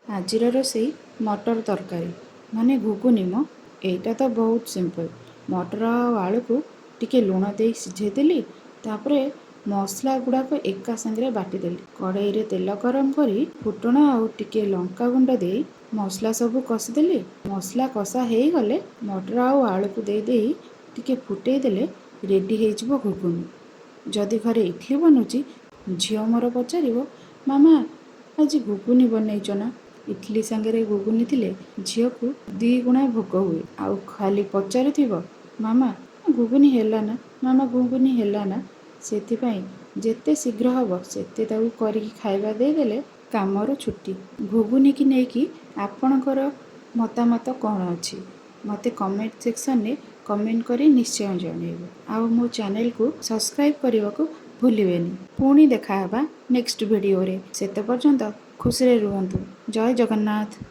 ଆଜିର ରୋଷେଇ ମଟର ତରକାରୀ, ମାନେ ଘୁଗୁନି ମ। ଏଇଟା ତ ବହୁତ ସିମ୍ପଲ୍। ମଟର ଆଉ ଆଳୁକୁ ଟିକେ ଲୁଣ ଦେଇ ସିଝେଇ ଦେଲି। ତାପରେ ମସଲା ଗୁଡ଼ାକ ଏକା ସାଙ୍ଗରେ ବାଟିଦେଲି। କଡ଼େଇରେ ତେଲ ଗରମ କରି ଫୁଟଣ ଆଉ ଟିକେ ଲଙ୍କା ଗୁଣ୍ଡ ଦେଇ ମସଲା ସବୁ କଷିଦେଲି। ମସଲା କଷା ହେଇଗଲେ ମଟର ଆଉ ଆଳୁକୁ ଦେଇ ଦେଇ ଟିକେ ଫୁଟେଇ ଦେଲେ ରେଡ଼ି ହେଇଯିବ ଘୁଗୁନି। ଯଦି ଘରେ ଇଟଲି ବନୁଛି, ଝିଅ ମୋର ପଚାରିବ, "ମାମା, ଆଜି ଘୁଗୁନି ବନେଇଛ ନା?" ଇଟଲି ସାଙ୍ଗରେ ଘୁଗୁନି ଥିଲେ ଝିଅକୁ ଦୁଇଗୁଣା ଭୋକ ହୁଏ ଆଉ ଖାଲି ପଚାରୁଥିବ, "ମାମା, ଘୁଗୁନି ହେଲା ନା? ମାମା, ଘୁଗୁନି ହେଲା ନା?" ସେଥିପାଇଁ ଯେତେ ଶୀଘ୍ର ହେବ ସେତେ ତାକୁ କରିକି ଖାଇବା ଦେଇଦେଲେ କାମରୁ ଛୁଟି। ଘୁଗୁନିକି ନେଇକି ଆପଣଙ୍କର ମତାମତ କ'ଣ ଅଛି, ମୋତେ କମେଣ୍ଟ ସେକ୍ସନରେ କମେଣ୍ଟ କରି ନିଶ୍ଚୟ ଜଣାଇବେ। ଆଉ ମୋ ଚ୍ୟାନେଲକୁ ସବସ୍କ୍ରାଇବ୍ କରିବାକୁ ଭୁଲିବେନି। ପୁଣି ଦେଖାହେବା ନେକ୍ସଟ ଭିଡ଼ିଓରେ। ସେତେ ପର୍ଯ୍ୟନ୍ତ ଖୁସିରେ ରୁହନ୍ତୁ। ଜୟ ଜଗନ୍ନାଥ।